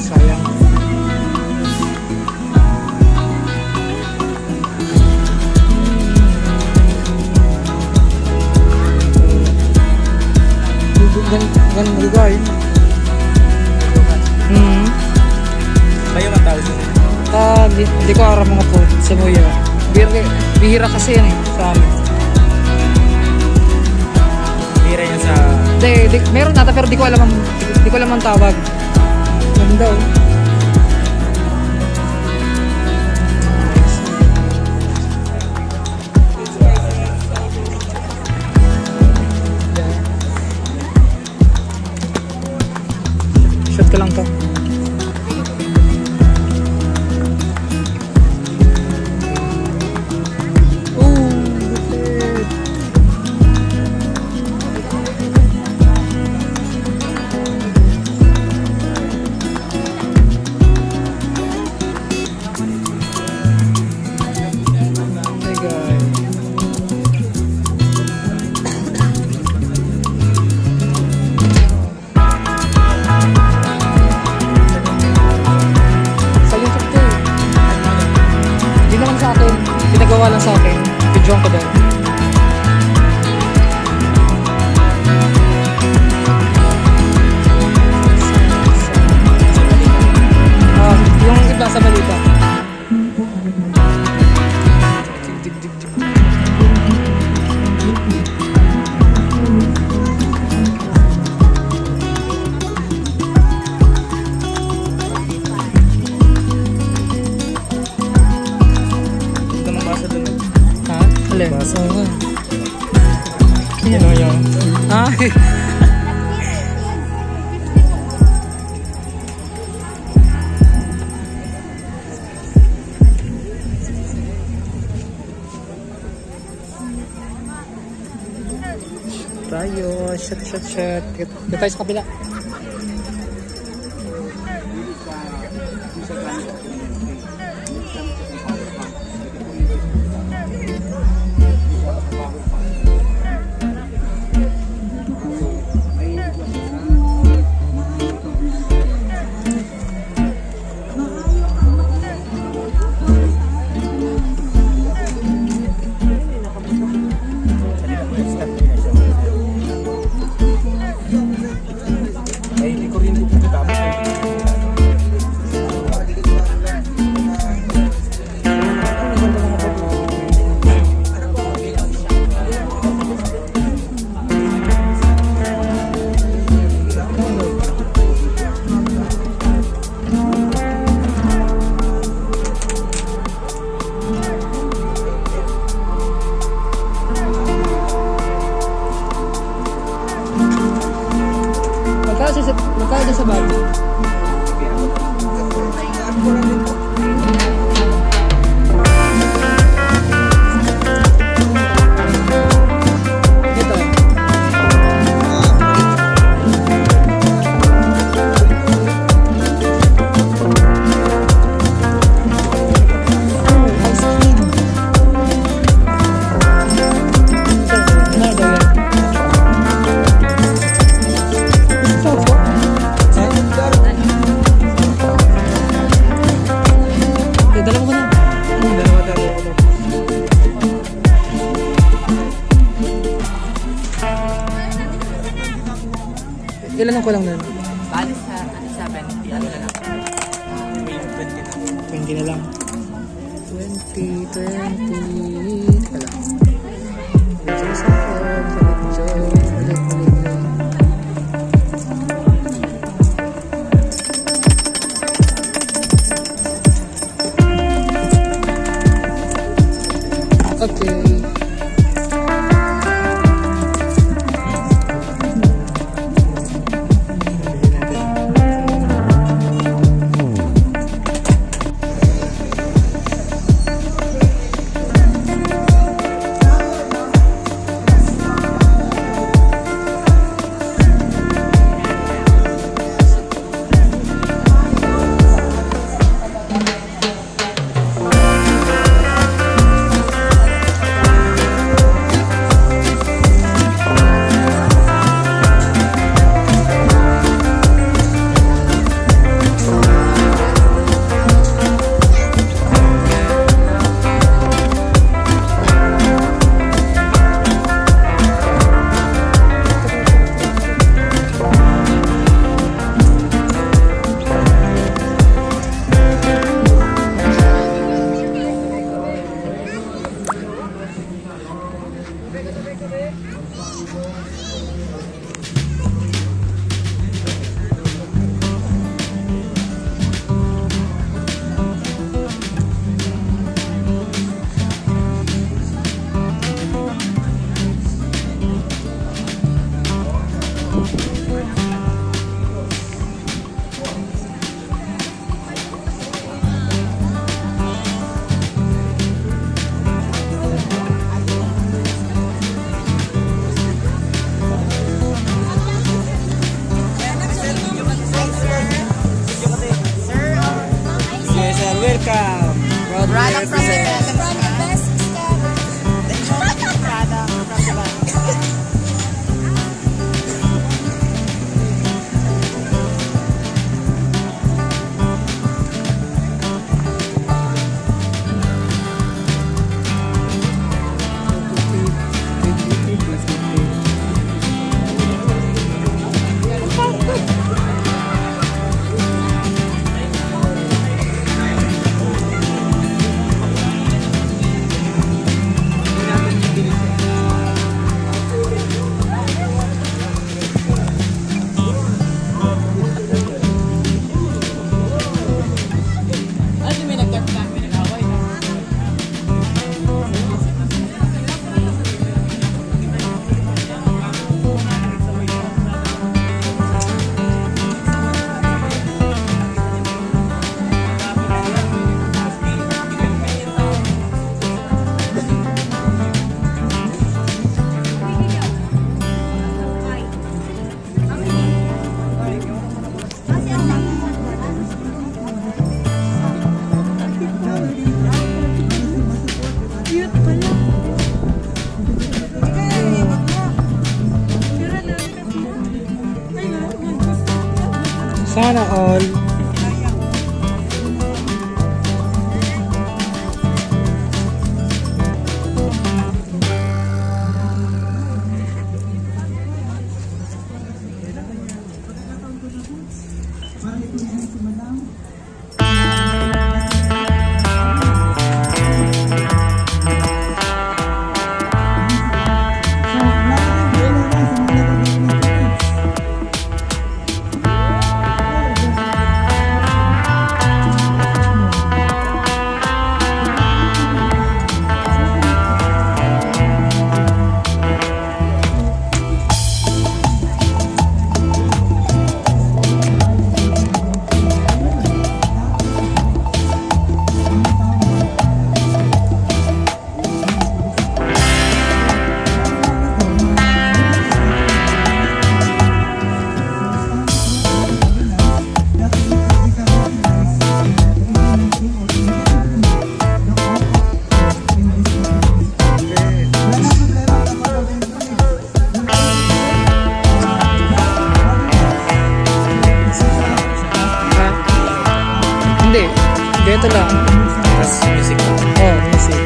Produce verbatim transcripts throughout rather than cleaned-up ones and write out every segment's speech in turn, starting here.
Sayang. Gan-, gan-, lugar yun. Hmm. Kayo man tao sa Ah, di, di ko aram mga po sa Muya. Bihira, bihira kasi yan eh, sa amin. Bihira yan sa Di, di, meron nata pero di ko alam ang, di ko alam ang tawag. Ganda oh. Shot ko lang to. Oh, lupit. Hey, guys. Sa YouTube to eh. Hindi naman sa akin. Pinagawa lang sa akin. Videoan ko daw. Ah, yung iba sa balita. Ito ng basa dun. Ha? Alin? Basa nga. Yan o, yan. Ah. Tayo, shot, shot, shot. Dito tayo sa kabila. Magkano sa, magkano sa bag? Ito. Oh, ice cream. Ano daw yan? Gusto ko. Ha? Eh, dala mo ko na. Ano? Ilan ang kulang na yun? Bali sa, ano, seventy, ano na lang? Twenty na lang. Twenty, twenty. Wala. Medyo sa akin, medyo, balik, balik, balik. Okay. Run of Providence. Run of Providence. Sana all. Hindi. Ganito lang. Mas music. Oh, music.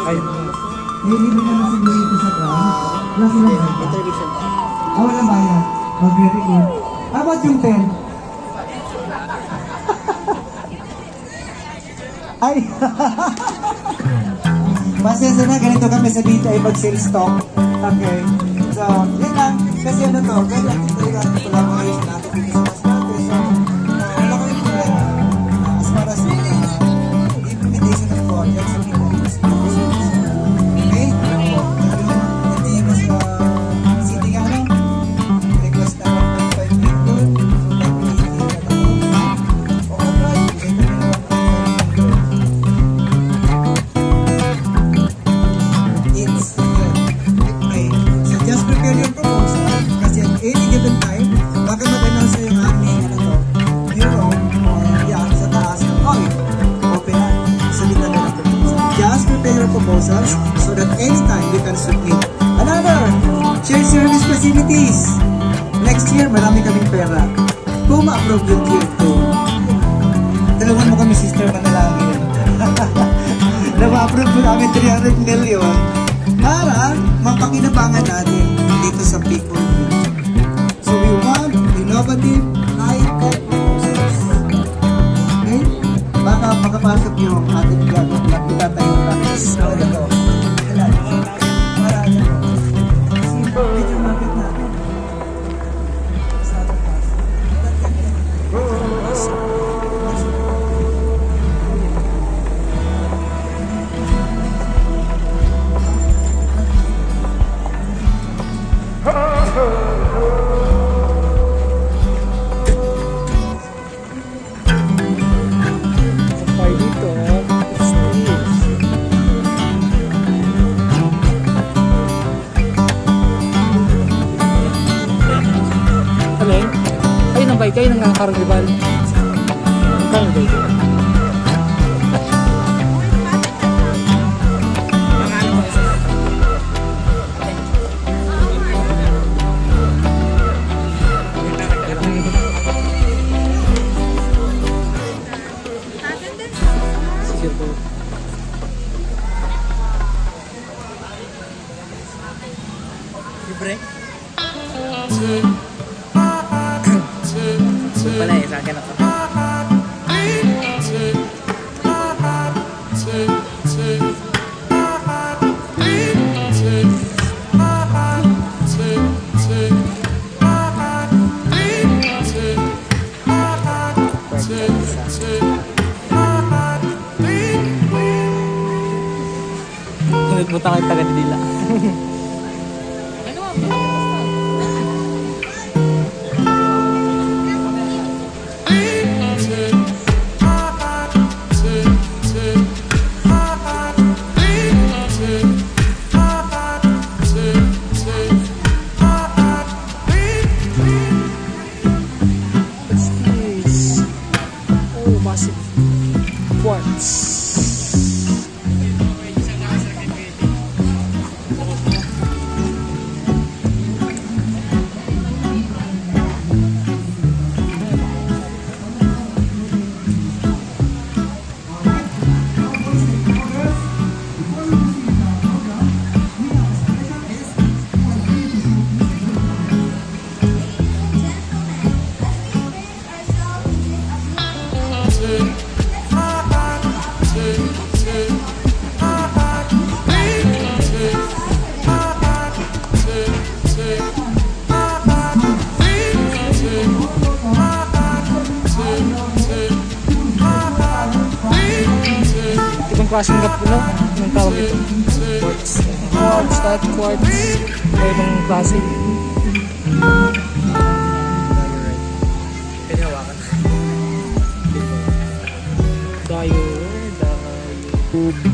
Ay. May libre naman siguro dito sa ground. Wala silang bayad. Ah, walang bayad. Oh, very good. How about yung ten? Ay! Pasensya na, ganito kami sa B T I pag sales talk. Okay. So, yun lang. Kasi ano to, very active talaga ang collaboration natin dito sa Masbate. So, uh, wala kaming problema. Uh, as far as, uh, implementation of projects, okay? Hindi mas, uh, city ka, ano? So that anytime we can submit. Another, shared service facilities. Next year, marami kaming pera. Kung ma-approve yung tier two, tulungan mo kami, Sister, manalangin. Na ma-approve mo namin three hundred million para mapakinabangan natin dito sa people. So we want innovative, high-tech proposals. Okay? Baka makapasok yung ating gagawin na pinatayo natin. Sorry ko. Kailangan. Para ano? Simple. Medyo mapit natin. Sampay dito, ah. Alin? Ayun ang bike, ayun ang carnival. Ang carnival. Libre? Ito pala eh, sa akin na to. Ngunit butang ang taga Didila. Prestige. Oh, massive quartz. Ibang klaseng gat-, ano? Anong tawag ito? Quartz. Quartz, type quartz. May ibang klase. Pwede hawakan. Diorite, diorite.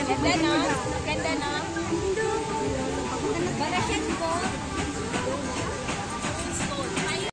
Ganda, no? Ganda, no?